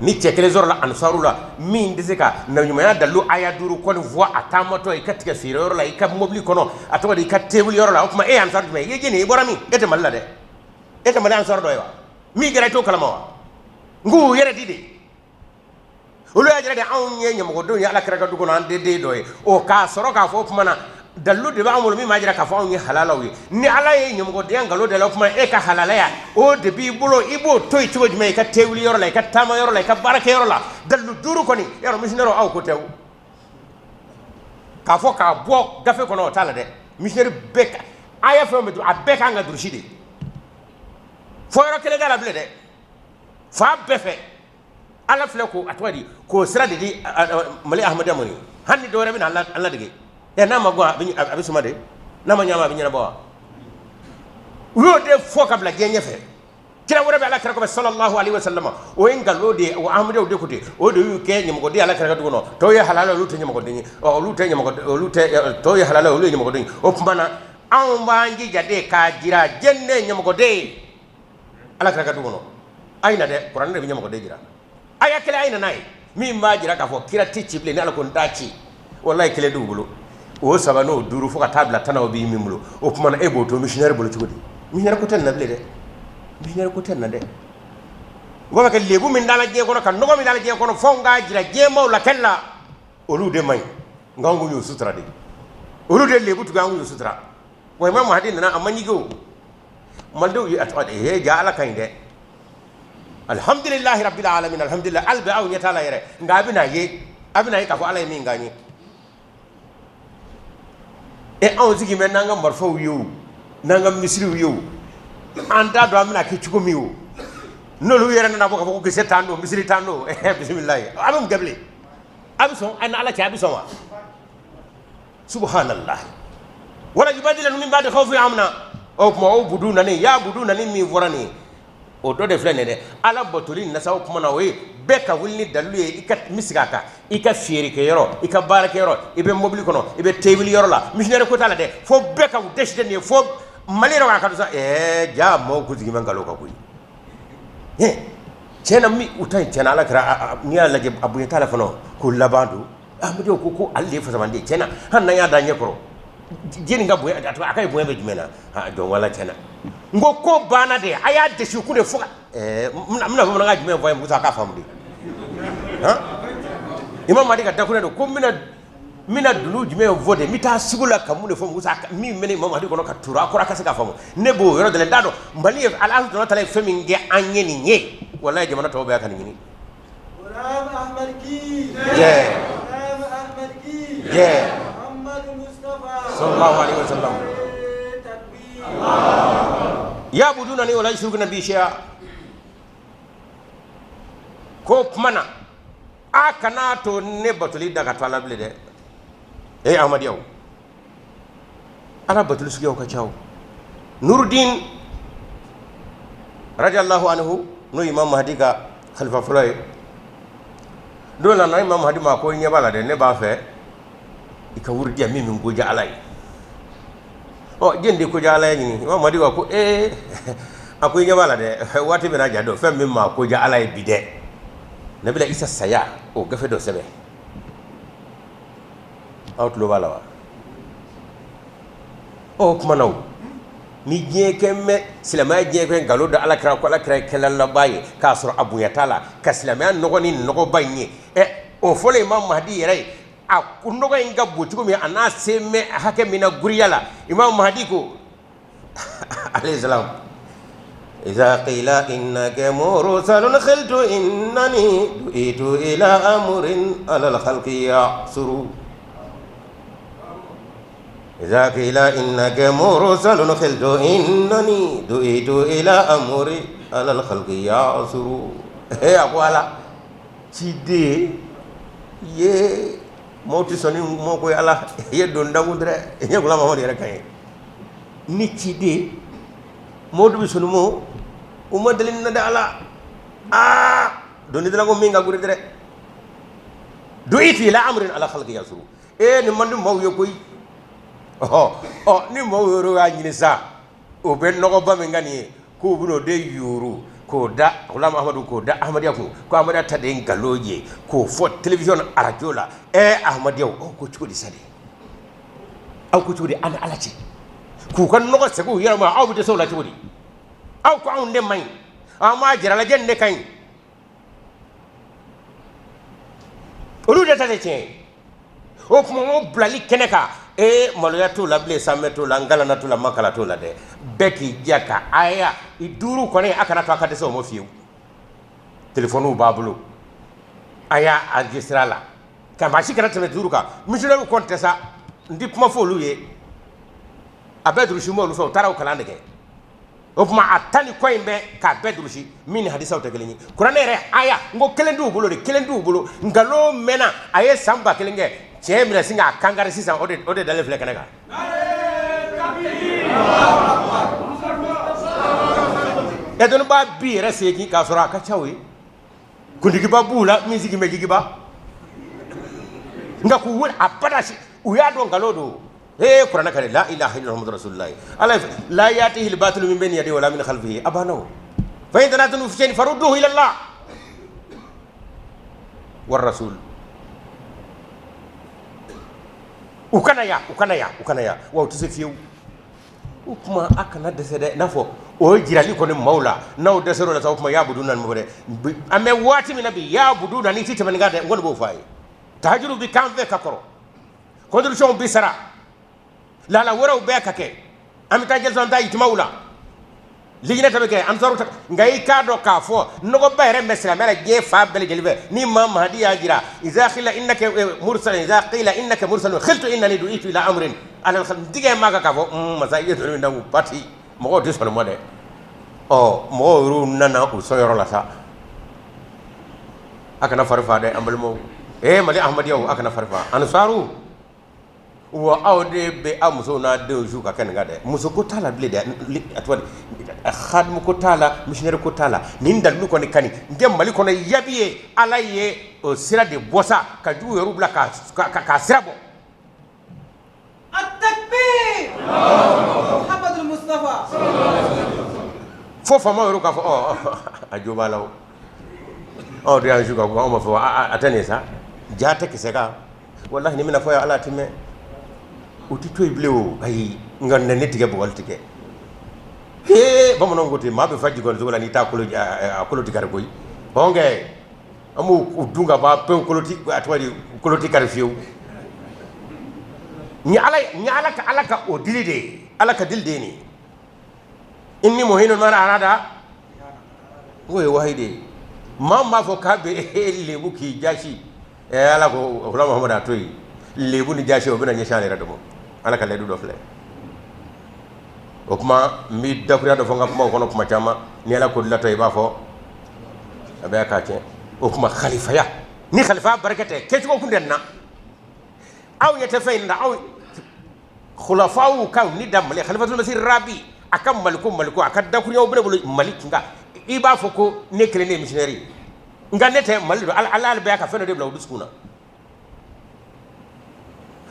Ni cɛ kelen sɔrɔla ansaru la min tɛ se ka nabiɲumanya dalilu aya 5 kɔni fɔ a taamatɔ, i ka tigɛ feere yɔrɔ la, i ka mobili kɔnɔ, a tɔgɔ di, i ka tebuli yɔrɔ la, o tuma e ye ansaru jumɛn ye? I ye jɛni ye? I bɔra min? E tɛ Mali la dɛ. E tɛ Mali ansaru dɔ ye wa? Min kɛra, i t'o kalama wa? N k'u yɛrɛ di de. Olu y'a jira de anw ye ɲɛmɔgɔdenw ye Ala kira ka du kɔnɔ, an den den dɔ ye o. K'a sɔrɔ k'a fɔ o tuma na dalilu de b'an bolo min b'a jira k'a fɔ anw ye halalaw ye. Ni Ala ye ɲɛmɔgɔdenya nkalon da la, o tuma e ka halalaya o de b'i bolo, i b'o to yen cogo jumɛn i ka tewuli yɔrɔ la, i ka taama yɔrɔ la, i ka baarakɛyɔrɔ la? Dalilu 5 kɔni, yɔrɔ missionnaire aw ko tɛ o. K'a fɔ k'a bɔ gafe kɔnɔ, o t'a la dɛ. Missionnaire bɛɛ aya fɛn o fɛn, a bɛɛ kan ka durusi de. Fɔ yɔrɔ kelen t'a la bilen dɛ, fan bɛɛ fɛ. Ala filɛ ko a tɔgɔ di, k'o sira de di Mali ahmadiyya ma. Hali ni dɔwɛrɛ bɛna an ladege ɛ, n'a ma gɔn, a bɛ suma de, n'a ma ɲama, a bɛ ɲɛnabɔ wa? U y'o de fɔ ka bila diɲɛ ɲɛfɛ. Kira wɛrɛ bɛ Ala kira kɔfɛ, sallallahu alaihi wasallam, o ye nkalon de ye. O ahmadiyyaw de ko ten. O de y'u kɛ ɲɛmɔgɔden Ala kira ka du kɔnɔ. Tɔw ye halala, olu tɛ ɲɛmɔgɔden ye. Olu tɛ ɲɛmɔgɔ, olu tɛ. Tɔw ye halala, olu ye ɲɛmɔgɔden ye. O tuma na anw b'an jija de k'a jira jɛn de ye ɲɛmɔgɔden ye Ala kira ka du kɔnɔ. A ye na dɛ, kuranɛ de bɛ ɲɛmɔgɔden jira. A y'a kelen, a ye na n'a ye min b'a jira k'a fɔ kira tɛ ci bilen. Ni Ala ko n t'a ci, walayi kelen t'u bolo. O saba n'o duuru fo ka taa bila 10 na, o b'i min bolo. O tuma na e b'o to missionnaire bolo cogo di? Missionnaire ko tɛ nin na bilen dɛ, missionnaire ko tɛ nin na dɛ. U b'a fɛ ka lebu min da la diɲɛ kɔnɔ, ka nɔgɔ min da la diɲɛ kɔnɔ, f'anw k'a jira diɲɛmaaw la kɛli la, olu de man ɲi. Nka anw kun y'u sutura de, olu de lebu tugu, an kun y'u sutura. Wa Imam Mahdi nana, a ma ɲigin. O malidenw ye, a tɔgɔ de he, ja Ala ka ɲi dɛ. Alhamdulilahi rabbil alamin, alhamdulilah. Hali bi aw ɲɛ t'a la yɛrɛ, nka a bɛna ye, a bɛna ye k'a fɔ Ala ye min k'an ye. E, anw sigi bɛ n'an ka marifaw ye o, n'an ka misiriw ye o, an t'a dɔn an bɛna kɛ cogo min o. N'olu yɛrɛ nana bɔ k'a fɔ ko kisɛ t'an don, misiri t'an don, bisimilayi, a bɛ mun kɛ bilen? A bɛ sɔn? A ni Ala cɛ, a bɛ sɔn wa? Subhanallah. Wala yubadilannahum min ba'di khawfihim amna. O tuma o budu nani ya budu nani min fɔra nin ye, o dɔ de filɛ nin ye dɛ. Ala batoli nasa, o tuma na o ye bɛɛ ka wuli ni dalilu ye. I ka min sigi a kan, i ka feerekɛyɔrɔ, i ka baarakɛyɔrɔ, i bɛ mobili kɔnɔ, i bɛ tebili yɔrɔ la, missionnaire ko t'a la dɛ. Fo bɛɛ ka décider nin ye, fo Mali yɛrɛ ka sa. Ɛɛ ja, maaw ko sigi bɛ nkalon kan koyi. Tiɲɛ na, min u ta in tiɲɛna. Ala kɛra, n'i y'a lajɛ, a bonya t'a la fana. Ko laban don, Ahmadiyyaw ko ko ale de ye fasamanden. Tiɲɛ na, hali n'an y'a da ɲɛ kɔrɔ, jeni ka bonya, a ka bonya bɛ jumɛn na? Jɔn wala, tiɲɛ na, n ko ko banna de. A y'a desi kun de fo ka n bɛna bamanankan jumɛn fɔ a ye Musa k'a faamu de? Han, Imam Mahdi ka dakuruɲɛ don ko n bɛna dunu jumɛn fɔ de? N bɛ taa sugu la ka mun de fɔ Musa min bɛ Imam Mahdi kɔnɔ ka turu a kɔrɔ, a ka se k'a faamu? Ne b'o yɔrɔ de la, n t'a dɔn Mali ye Ala subahana taala ye fɛn min kɛ an ye nin ye. Walayi, jamana tɔw bɛɛ ka nin ɲini. Sallallahu alaihi wasallam. Yabudunani wala yushrikuna bi shay'a. Ko kuma na a kana to ne batoli da ka to ala bilen dɛ. E Ahmadiyaw, ala batoli suguyaw ka ca o. Nurudin radiyallahu anhu, n'o ye Imam Mahdi ka khalifa fɔlɔ ye, don la na Imam Mahdi ma ko ɲɛ b'a la dɛ, ne b'a fɛ i ka wurudi min min ko diya ala ye. Ɔ, jɛn de ko diya ala ye ɲini. Imam Mahdi ko ee, a ko i ɲɛ b'a la dɛ, waati bɛna ja dɔn fɛn min ma ko diya ala ye bi dɛ. Nabila Isa saya, o gafe dɔ sɛbɛn. Aw tulo b'a la wa? Ɔ, kuma na o ni diɲɛ kɛ mɛn silamɛya diɲɛ kɛ nkalon da ala kira ko ala kira ye kɛlɛ laban ye k'a sɔrɔ a bonya t'a la ka silamɛya nɔgɔ ni nɔgɔba in ye. Ɛ, o fɔlen Imam Mahdi yɛrɛ ye, a nɔgɔ in ka bon cogo min, a n'a se mɛn hakɛ min na guriya la, Imam Mahdi ko alayhi salam: iza qila innaka mursalun khiltu innani du'itu ila amrin ala al-khalqi ya'suru. Iza qila innaka mursalun khiltu innani du'itu ila amri ala al-khalqi ya'suru. He, a ko ala ciden ye mɔgɔw tɛ sɔn ni mɔgɔ ko ala i ye don dagun dɛ. I ye Gulam Mamadu yɛrɛ kan ye ni ciden mɔgɔw bɛ sɔn mɔ u ma deli na dɛ. Ala aa doni ko min ka giri dɛ. Du'itu ila amrin ala khalqi ya'suru. E, nin man di maaw ye koyi. Ɔ ɔ, ni maaw yɛrɛ y'a ɲini sa, o bɛ nɔgɔba min ka nin ye k'u bɛn'o de yuuru k'o da Gulam Amadu, k'o da Ahmadiyya kun, ko Ahmadiyya ta de ye nkalon ye, k'o fɔ télévision ni arajo la. Ɛ, Ahmadiyyaw, aw ko cogo di sa de? Aw ko cogo di an ni Ala cɛ k'u ka nɔgɔ segin u yɛrɛ ma? Aw bɛ dɛsɛ o la cogo di? Aw ko anw de man ɲi, an m'a jira lajɛ nin de ka ɲi, olu de ta tɛ tiɲɛ ye. O tuma o bilali kɛnɛ kan, ee, maloya t'o la bilen, sanmɛ t'o la, ngalana t'o la, makala t'o la dɛ. Bɛɛ k'i diya ka aya i duuru kɔni, a kana to a ka dɛsɛ o ma fiyewu. Telefɔniw b'a bolo, a y'a enregistré a la ka maa si kana tɛmɛ 5 kan. Missionnaire kɔni tɛ sa, n ti kuma fɔ olu ye, a bɛɛ durusi m'olu fɛ, u taara o kalan de kɛ. O tuma a tan ni kɔ in bɛɛ k'a bɛɛ durusi min ni hadisaw tɛ kelen ye. Kuranɛ yɛrɛ aya n ko kelen t'u bolo de, kelen t'u bolo. Nkalon mɛnna, a ye san 1000 kɛ, tiɲɛ minɛ sin k'a kankari sisan, o de dalen filɛ kɛnɛ kan. Ɛ, dɔnnibaa bi yɛrɛ segin k'a sɔrɔ a ka ca o ye, kuntigiba b'u la min sigi bɛ jigiba, nka k'u wele a bada si, u y'a dɔn nkalon don. Ee, kuranɛ ka di. La ilaha illallah muhammadu rasulullah. Ala la yatihi al-batilu min bayni yadihi wala min khalfihi. A banna o. Fa in tanaza'tum fi shay'in farudduhu ila Allah war rasul. U kana ya, u kana ya, u kana ya wa, u tɛ se fiyewu. O tuma a kana dɛsɛ dɛ. N'a fɔ o ye jirali kɔni maaw la, n'aw dɛsɛr'o la sa, o tuma yabuduna nin dɛ. An bɛ waati min na bi, yabuduna ni ti tɛmɛ nin kan dɛ. N kɔni b'o fɔ a ye. Tahajuru bi k'an fɛ ka kɔrɔ, contribution bi sara, lahala wɛrɛw bɛɛ ka kɛ, an bɛ taa jɛsɔn, an taa itimaw la, lijinɛ ta bɛ kɛ, ansaru ta. Nka i k'a dɔn k'a fɔ nɔgɔba yɛrɛ bɛ silamɛ la diɲɛ fan bɛɛ lajɛlen fɛ. Ni maa Mahadi y'a jira: iza qila innaka mursal, iza qila innaka mursal khiltu innani du'itu ila amrin ala al tigɛ maa kan k'a fɔ masa i ye doni min da pati, mɔgɔw tɛ sɔn ma dɛ. Ɔ, mɔgɔw yɛrɛw nana u sɔn yɔrɔ la sa. A kana fari fa dɛ, an balimaw. Ee, Mali Ahmadiyaw, a kana fari fa. Ansaru wa, aw de bɛ aw musow n'a denw su ka kɛ nin kan dɛ. Muso ko t'a la bilen dɛ, a tɔgɔ di, hadimu ko t'a la, missionnaire ko t'a la. Nin dalilu kɔni ka ɲi n tɛ Mali kɔnɔ yabi ye. Ala ye o sira de bɔ sa ka jugu yɛrɛ bila ka sira bɔ. التكبير محمد المصطفى. Fo faamaw yɛrɛ k'a fɔ ɔ a jo b'a la o. Ɔ de y'an su ka bɔ, anw ma fɔ a tɛ nin sa, ja tɛ kisɛ kan. Walahi ni bɛna fɔ yan, ala tɛ mɛn, o tɛ to yen bilen o. Ayi, nka nɛni tigɛ, bugɔli tigɛ. Ee, bamananw ko ten, maa bɛ fa jigɔni la n'i t'a kolo a kolo ti kari koyi. Ɔ kɛ an b'o dun ka ban pewu, kolo ti, a tɔgɔ di, kolo ti kari fiyewu. Ni ala, ni ala ka o dili de ye, ala ka dili de ye nin ye. Inni muhinun man arada, o ye wahayi de ye. Maa min b'a fɔ k'a bɛ lebu k'i jasi, ɛ, ala ko Fula Muhamadu, a to yen, lebu ni jasi o bɛna ɲɛsin ale yɛrɛ de ma. Ala ka layidu dɔ filɛ. O tuma n bɛ dakuruya dɔ fɔ n ka kumaw kɔnɔ kuma caman, ni Ala ko dilatɔ i b'a fɔ a bɛ k'a tiɲɛ. O tuma khalifaya, ni khalifaya barika tɛ, kɛcogo kun tɛ nin na. Aw ɲɛ tɛ fɛn in na, aw khulafaw ka ni da Mali khalifatul masih rabi a ka maliko maliko a ka dakuruyaw bɛ ne bolo Mali kun kan. I b'a fɔ ko ne kelen de ye missionnaire ye, nka ne tɛ Mali don. Ala ala bɛ ka fɛn dɔ de bila u dusukun na.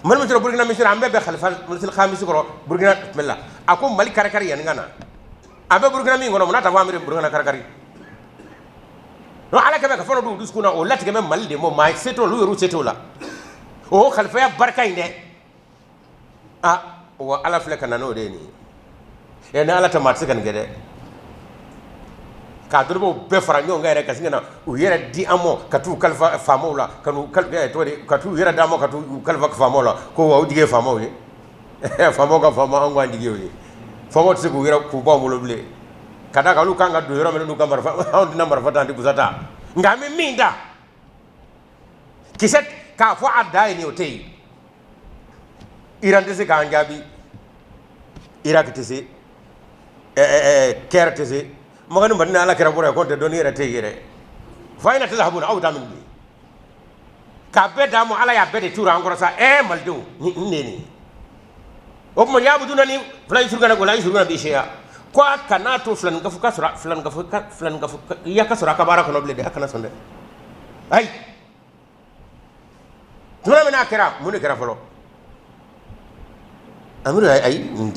Mali min sɔrɔ Burukina missionnaire, an bɛɛ bɛ khalifa masih khamisi kɔrɔ Burukina tun bɛ la. A ko Mali kari-kari yanni ka na, a bɛ Burukina min kɔnɔ, mun n'a ta fɔ an bɛ Burukina kari-kari. Donc Ala kɛ bɛ ka fɛn dɔ don u dusukun na, o latigɛ bɛ Mali de ma, maa se t'o la, olu yɛrɛ se t'o la. O khalifaya barika in dɛ, a wa Ala filɛ ka na n'o de ye nin ye. Ɛ, ni Ala tɛ, maa tɛ se ka nin kɛ dɛ, k'a dɔnnibaaw bɛɛ fara ɲɔgɔn kan yɛrɛ ka sin ka na u yɛrɛ di an ma ka t'u kalifa faamaw la, ka n'u tɔgɔ di, ka t'u yɛrɛ d'an ma ka t'u kalifa faamaw la, ko wa u jigi ye faamaw ye. Faamaw ka faama, an k'an jigi y'o ye. Faamaw tɛ se k'u yɛrɛ k'u bɔ an bolo bilen, ka d'a kan olu kan ka don yɔrɔ min n'u ka marifa, anw tɛna marifa ta, an tɛ busa ta, nka an bɛ min ta kisɛ k'a fɔ a dan ye nin ye, o tɛ yen. Iran tɛ se k'an jaabi, Irak tɛ se, Caire tɛ se, Maka ni Madina Ala kira bɔra yen, ko tɛ dɔnni yɛrɛ tɛ yen yɛrɛ. Fa ina tadhhabuna, aw bɛ taa min bilen k'a bɛɛ d'a ma, Ala y'a bɛɛ de tuuru an kɔrɔ sa. Ɛ Malidenw, nin de ye nin ye. O tuma yabudunani fala yushrikuna wala yushrikuna bi shay'a, ko a kana to filankafo ka sɔrɔ, filankafo ya ka sɔrɔ a ka baara kɔnɔ bilen dɛ, a kana sɔn dɛ. Ayi, tuma min n'a kɛra, mun de kɛra fɔlɔ? Amiru, ayi, nin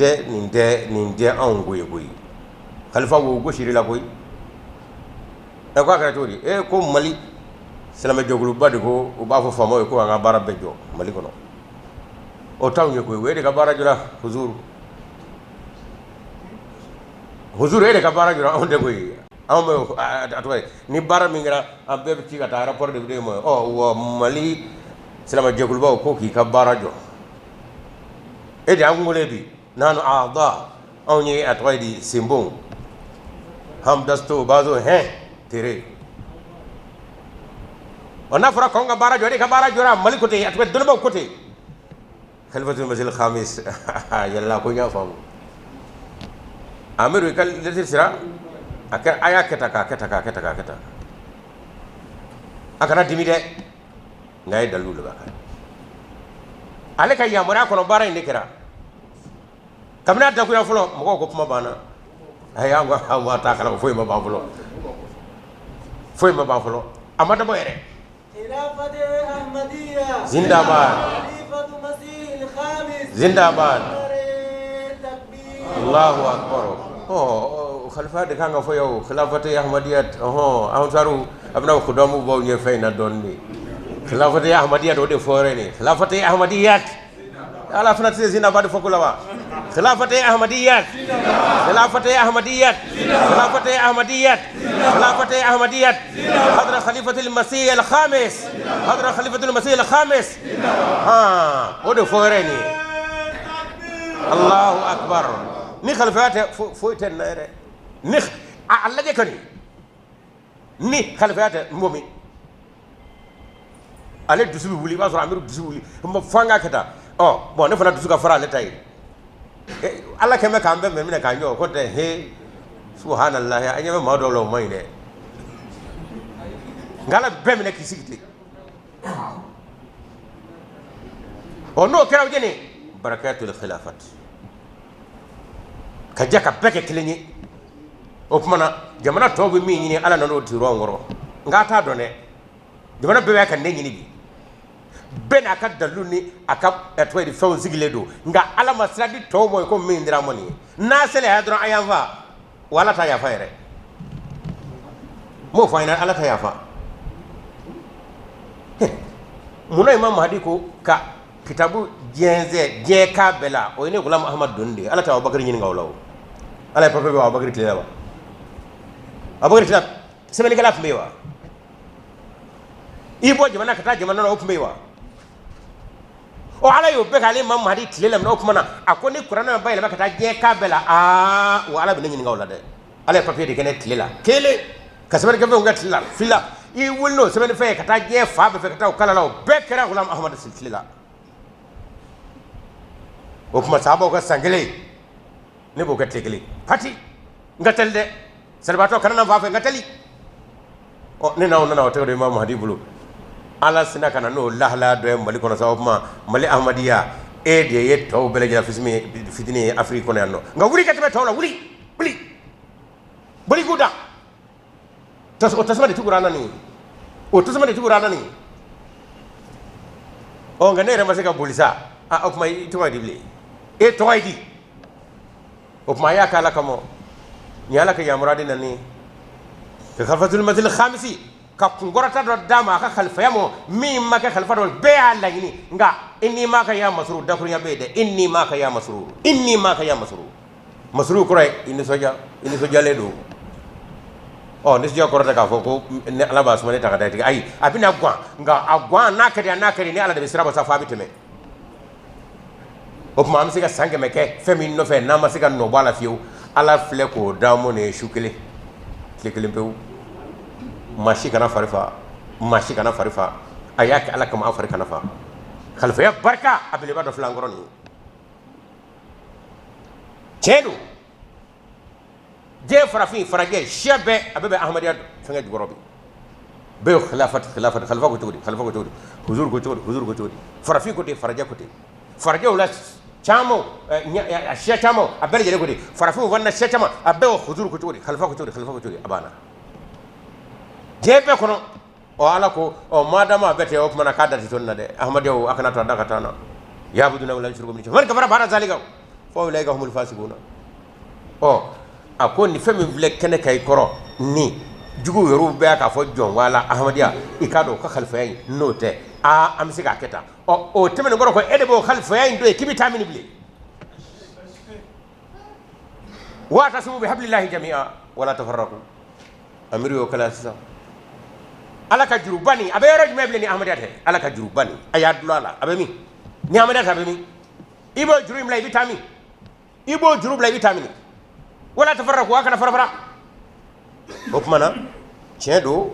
tɛ anw ko ye koyi. Khalifa wo gosir'i la koyi. Ɛ, ko a kɛra cogo di? E ko Mali silamɛjɛkuluba de ko u b'a fɔ faamaw ye ko an ka baara bɛɛ jɔ Mali kɔnɔ. O t'anw ye koyi, o e de ka baara jɔra. Huzuru, huzuru, e de ka baara jɔra, anw tɛ koyi. Anw bɛ a tɔgɔ ye ni baara min kɛra, an bɛɛ bɛ ci ka taa rapport de bɛ d'e ma. Ɔ wa Mali silamɛjɛkulubaw ko k'i ka baara jɔ, e de y'an kungolen bi nanu aada, anw ye a tɔgɔ ye di senbon hamdasto bazo hɛn tere. Ɔ n'a fɔra k'anw ka baara jɔ, e de ka baara jɔra Mali côté, a tɔgɔ dɔnnibaw côté. Khalifatul Masih Khamis yɛlɛla ko n y'a faamu. Amiru, i ka lettre sera a kɛ, a y'a kɛ tan, k'a kɛ tan, k'a kɛ tan, k'a kɛ tan. A kana dimi dɛ, nka a ye dalilu de b'a kan. Ale ka yamaruya kɔnɔ baara in de kɛra. Kabini a dakuruya fɔlɔ, mɔgɔw ko kuma banna. Ayi, an ko an ma taa kalama, foyi ma ban fɔlɔ, foyi ma ban fɔlɔ, a ma dabɔ yɛrɛ. Zindabad, zindabad, Allahu akbar. Ɔ khalifa de kan ka fɔ yan o, khilafati ahmadiyat. Ɔhɔn, ansaru a bɛna kudamu baw ɲɛ fɛn in na dɔɔnin de. Khilafati ahmadiyat, o de fɔ yɔrɔ in, khilafati ahmadiyat. Ala fana tɛ se zindabad fɔ ko la wa? Khilafati ahmadiyat, khilafati ahmadiyat, khilafati ahmadiyat, khilafati ahmadiyat, hadra khalifatul masih al khamis, hadra khalifatul masih al khamis. Ha, o de fɔ yɔrɔ in ye. Allahu akbar. Ni khalifaya tɛ, foyi tɛ nin na yɛrɛ. Ni a lajɛ kɔni, ni khalifaya tɛ, n b'o min ale dusu bɛ wuli, i b'a sɔrɔ amiru dusu wuli fo an k'a kɛ tan. Ɔ bon, ne fana dusu ka fara ale ta ye. Ala kɛn bɛ k'an bɛɛ minɛ k'an jɔ ko tɛ. He, subhanallahi, an ɲɛ bɛ maa dɔw la, o man ɲi dɛ, nka Ala bɛɛ minɛ k'i sigi ten. Ɔ n'o kɛra, o jɛni barakatul khilafat ka jɛ ka bɛɛ kɛ kelen ye. O tuma na jamana tɔw bɛ min ɲini, Ala nan'o turu an kɔrɔ. Nka a t'a dɔn dɛ, jamana bɛɛ b'a ka ne ɲini bi, bɛɛ n'a ka dalilu ni a ka tɔgɔ di fɛnw sigilen don, nka Ala ma sira di tɔw ma ko min dira ma nin ye. N'a sera yan dɔrɔn, a y'an fa wa, Ala ta yafa yɛrɛ. N b'o fɔ an ɲɛna, Ala ta yafa. Munna Imam Mahdi ko ka kitabu jɛnsɛn diɲɛ kan bɛɛ la? O ye ne Gulam Ahmad donni de ye. Ala tɛ Abubakar ɲininka o la. O Ala ye papier bɛ Abubakar tile la wa? Abubakar tile la, sɛbɛnnikɛla tun bɛ yen wa? I bɔ jamana ka taa jamana na, o tun bɛ yen wa? Ɔ Ala y'o bɛɛ k'ale Imam Mahdi tile la minɛ. O tuma na a ko ni kuranɛ ma bayɛlɛma ka taa diɲɛ kan bɛɛ la, aa wa Ala bɛ ne ɲininka o la dɛ. Ala ye papier de kɛ ne tile la kelen ka sɛbɛnnikɛfɛnw kɛ tile la fila, i wuli n'o sɛbɛnnifɛn ye ka taa diɲɛ fan bɛɛ fɛ ka taa o kala la. O bɛɛ kɛra Gulam Ahmad tile la. O tuma sahabaw ka san kelen, ne b'o kɛ tile kelen pati. N ka teli dɛ, salibaatɔ kana na n fa fɛ, n ka teli. Ɔ, ne n'aw nana o tɛgɛ don Imam Mahdi bolo. Ala sina ka na n'o lahalaya dɔ ye Mali kɔnɔ sa. O tuma Mali Ahmadiyya, e de ye tɔw bɛɛ lajɛlen fitinin ye Afiriki kɔnɔ yan nɔ. Nka wuli ka tɛmɛ tɔw la, wuli, wuli, boli k'u da. O tasuma de tugura an na nin ye, o tasuma de tugura an na nin ye. Ɔ, nka ne yɛrɛ ma se ka boli sa. A, o tuma i tɔgɔ ye di bilen? E tɔgɔ ye di? O tuma a y'a kɛ Ala kama. Nin ye Ala ka yamaruya de nani ka Khalifatul Masih Khamisi ka kunkɔrɔta dɔ d'a ma, a ka khalifaya ma min ma kɛ khalifa dɔ bɛɛ y'a laɲini. Nka inni maka ya masuru, dakurunya bɛ yen dɛ. Inni maka ya masuru, inni maka ya masuru. Masuru kɔrɔ ye i nisɔndiya, i nisɔndiyalen don. Ɔ, nisɔndiya kɔrɔ tɛ k'a fɔ ko ni Ala b'a suma ne ta ka da i tigɛ. Ayi, a bɛna gan, nka a gan n'a ka di, a n'a ka di ni Ala de bɛ sira bɔ sa fo a bɛ tɛmɛ. O tuma an bɛ se ka san 100 kɛ fɛn min nɔfɛ n'an ma se ka nɔ bɔ a la fiyewu, Ala filɛ k'o d'an ma nin ye su kelen, tile kelen pewu. Maa si kana fari fa, maa si kana fari fa. A y'a kɛ Ala kama, aw fari kana fa. Khalifaya barika a belebeleba dɔ filɛ an kɔrɔ nin ye. Tiɲɛ don, diɲɛ farafin, farajɛ, siya bɛɛ, a bɛɛ bɛ Ahmadiyya fɛngɛ jukɔrɔ bi. Bɛɛ ye khilafati, khilafati. Khalifa ko cogo di? Khalifa ko cogo di? Huzur ko cogo di? Huzur ko cogo di? Farafin ko ten, farajɛ ko ten. Farajɛw la caman, a siya caman, a bɛɛ lajɛlen ko ten. Farafinw fana siya caman, a bɛɛ huzur ko cogo di? Khalifa ko cogo di? Khalifa ko cogo di? A banna diɲɛ bɛɛ kɔnɔ. Ɔ, Ala ko, ɔ, madama a bɛɛ tɛ, o tuma na k'a da tɛ to nin na dɛ. Ahmadiyyaw, a kana to a da ka taa na. Yabuduna wala yushriku bihi man kafara ba'da zalika fa ulaika humul fasiquna. Ɔ, a ko nin fɛn min filɛ kɛnɛ kan i kɔrɔ ni juguw yɛrɛw bɛɛ k'a fɔ jɔn wala Ahmadiyya, i k'a dɔn o ka khalifaya in n'o tɛ, aa, an bɛ se k'a kɛ tan. Ɔ, o tɛmɛnen kɔrɔ ko e de b'o khalifaya in don yen k'i bɛ taa mini bilen? Wa'tasimu bihablillahi jami'a wala tafarraqu. Amiru y'o kalan sisan. Ala ka juruba nin, a bɛ yɔrɔ jumɛn bilen ni Ahmadiyya tɛ? Ala ka juruba nin, a y'a dulon a la, a bɛ min ni Ahmadiyya tɛ? A bɛ min? I b'o juru in bila, i bɛ taa min? I b'o juru bila, i bɛ taa min? Wala tafarraqu, a kana fara fara. O tuma na tiɲɛ don,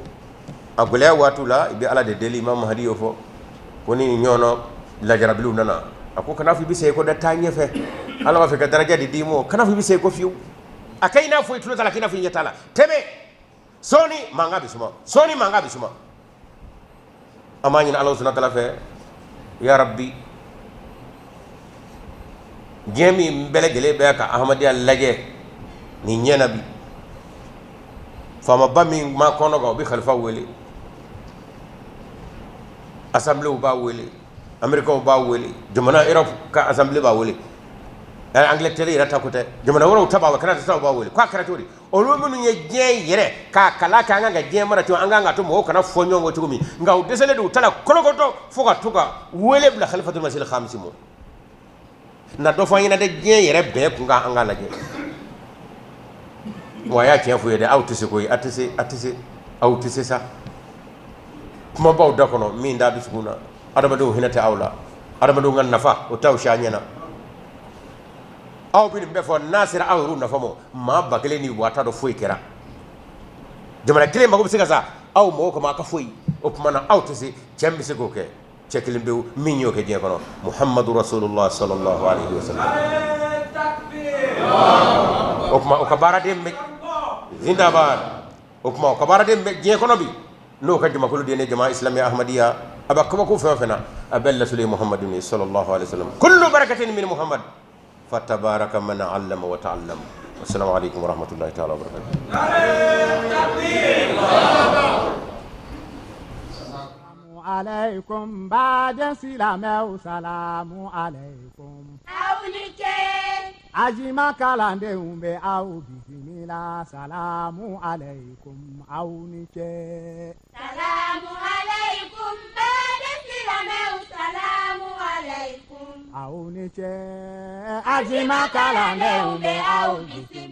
a gɛlɛya waatiw la, i bɛ Ala de deli. Imam Mahdi y'o fɔ ko ni ɲɔgɔn lajarabiliw nana, a ko kana fɔ i bɛ segin kɔ dɛ, taa ɲɛfɛ. Ala b'a fɛ ka daraja de d'i ma, kana fɔ i bɛ segin kɔ fiyewu. A kɛ i n'a fɔ i tulo t'a la, k'i n'a fɔ i ɲɛ t'a la. Tɛmɛ sɔɔni, mankan bɛ suma, sɔɔni mankan bɛ suma. An b'a ɲini Ala subhanahu wa ta'ala fɛ, ya rabbi, diɲɛ min bɛɛ lajɛlen bɛ ka Ahmadiyya lajɛ nin ɲɛ na bi, faamaba min ma kɔnɔ kan, o bɛ khalifa wele, assemblée b'a wele, Américains b'a wele, jamana Europe ka assemblée b'a wele, Angleterre yɛrɛ ta ko tɛ, jamana wɛrɛw ta b'a wele, Canada ta b'a wele. K'a kɛra cogo di? Olu minnu ye diɲɛ yɛrɛ k'a kala kɛ, an kan ka diɲɛ mara cogo, an kan ka to mɔgɔw kana fɔ ɲɔgɔn kɔ cogo min, nka u dɛsɛlen don u ta la kolokotɔ fo ka to ka wele bila Khalifatul Masih Khamisi ma. Na dɔ fɔ an ɲɛna dɛ, diɲɛ yɛrɛ bɛɛ kun kan, an k'a lajɛ. Wa a y'a tiɲɛ f'u ye dɛ, aw tɛ se koyi, a tɛ se, a tɛ se, aw tɛ se sa. Kuma b'aw da kɔnɔ min t'a dusukun na. Adamadenw hinɛ tɛ aw la, adamadenw ka nafa o t'aw si a ɲɛ na. Aw bɛ nin bɛɛ fɔ, n'a sera aw yɛrɛw nafa ma, maa 1000 ni waa t'a dɔn foyi kɛra. Jamana kelen mako bɛ se ka sa aw mɔgɔw kama, aw ka foyi. O tuma na aw tɛ se. Cɛ min bɛ se k'o kɛ, cɛ kelen pewu min y'o kɛ diɲɛ kɔnɔ, Muhamadu Rasulullah sallallahu alaihi wasallam. O tuma o ka baaraden bɛ zindabad. O tuma o ka baaraden bɛ diɲɛ kɔnɔ bi, n'o ka jamakulu den ye jama islamiya Ahmadiyya, a bɛ kabako fɛn o fɛn na, a bɛɛ lasuli ye Muhamadu ye sallallahu alaihi wasallam. Kullu barakatin min Muhammad fatabaraka man allama wa ta'allam. Assalamu alaikum wa rahmatullahi ta'ala wa barakatuh. Alaikum baden silamɛw, salamu alaikum. Aw ni ce. Ajima kalandenw bɛ aw bisimila, salamu alaikum, aw ni ce. Salamu alaikum baden silamɛw, salamu alaikum. Aw ni ce. Ajima kalandenw bɛ aw bisimila.